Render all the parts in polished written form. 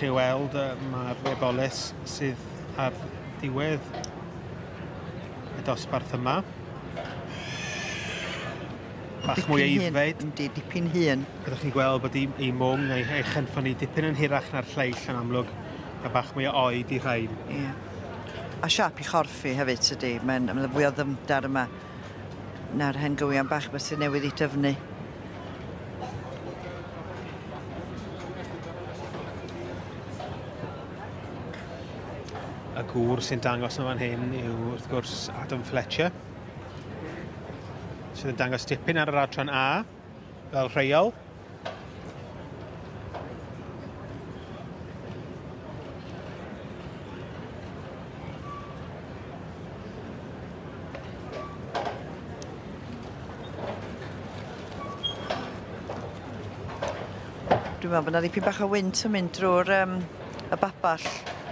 chi weld, mae'r eboles sydd ar diwedd y dosbarth yma. Bach mwy aeddfed. Yndi, dipyn hŷn. Ydych chi'n gweld bod ei mwng a'i ei chynffon hi dipyn yn hirach na'r lleill yn amlwg, a bach mwy o oed i rhain. Ie. A siâp i chorff hi hefyd, tydi? Mae'n fwy o ddyfnder yma na'r hen gywion bach 'ma sydd newydd ei dyfnu. Y gŵr sy'n dangos yn fan hyn yw, wrth gwrs, Adam Fletcher, sydd yn dangos dipyn ar yr adran A, fel rheol. Dwi'n meddwl bod 'na ddipyn bach o wynt yn mynd drwy'r y babell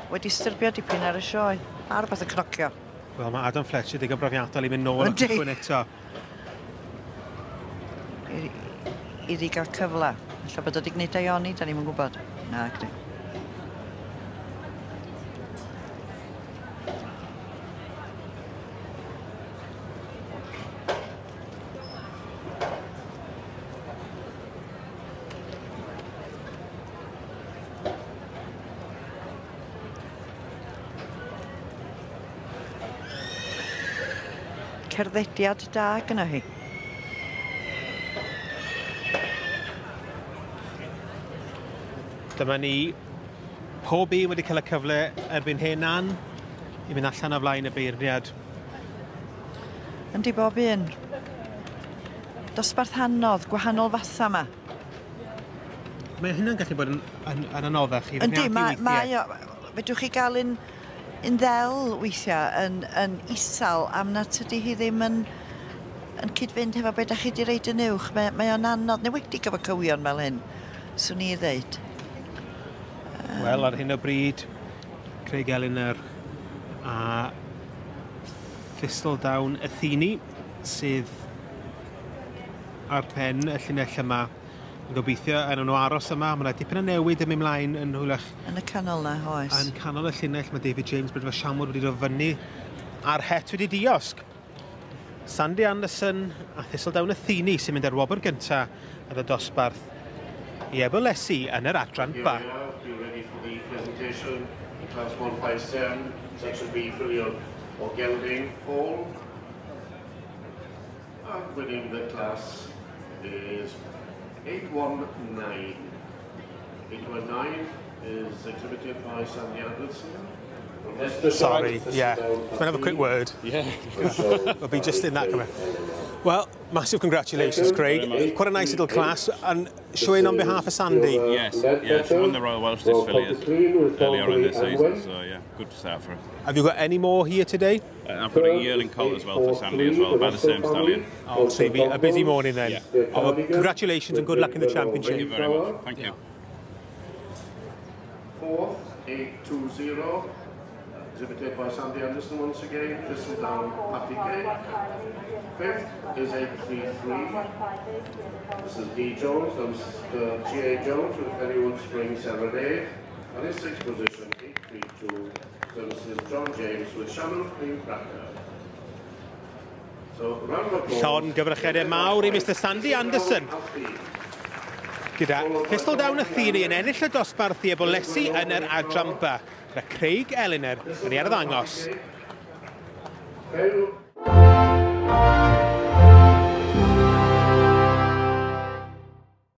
wedi styrbio dipyn ar y sioe, a rhywbeth yn cnocio. Wel, mae Adam Fletcher digon brofiadol i mynd nôl a cychwyn eto. Iddi gael cyfle. Ella bod o wedi gwneud daioni, da ni'm yn gwybod. Na, gdi. Cerddediad da gyda hi. Dyma ni, pob un wedi cael y cyfle erbyn hyn, Ann, i fynd allan o flaen y beirniad. Yndi, bob un. Dosbarth anodd, gwahanol fatha yma. Mae hynna'n gallu bod yn anoddach i Yndi, feirniadu weithiau. Mae o, fedrwch chi gael un ddel weithiau yn isel am na tydi hi ddim yn cyd-fynd hefo be dach chi wedi reid yn uwch. Mae o'n anodd, newedig efo cywion fel hyn, swn i ddeud. Wel, ar hyn o bryd, Craig Ellinor a Thistledown Athene sydd ar pen y llinell yma. Yn gobeithio yn nhw aros yma, mae yna dipyn o newid yn mynd mlaen yn hwylach. Yn y canol na, oes. Yn canol y llinell mae David James, Brydfa Siamwr wedi dod fyny a'r het wedi diosg. Sandy Anderson a Thistledown Athene sy'n mynd ar wobr gynta ar y dosbarth i Ebolesi yn yr adran ba. Be ready for the presentation in class 157, section B, Fillion or Gelding, Paul. And winning the class is 819. 819 is exhibited by Sandy Anderson. Sorry, yeah. Can I have a quick word? Yeah. We'll be just in that comment. Well, massive congratulations, Craig. Quite a nice little class, and showing on behalf of Sandy. Yes, yeah, she won the Royal Welsh this filly earlier on this season, so yeah, good start for her. Have you got any more here today? I've got a yearling colt as well for Sandy as well, by the same stallion. Oh, so it'll be a busy morning then. Yeah. Oh, well, congratulations and good luck in the championship. Thank you very much. Thank you. 4th, 820. Exhibited by Sandy Anderson once again, Thistledown Patty Cake. 5th is 833. This is D. Jones and G.A. Jones with Pennywood Spring Serenade. And in 6th position, 832, so this is John James with Shannon Cream Cracker. So, round of applause. Llongyfarchiadau mawr i Mr Sandy Anderson. Gyda Thistledown Athene yn ennill y dosbarth i Ebolesi yn yr adran B. Gyda Craig Ellinor yn ei arddangos. Thank you.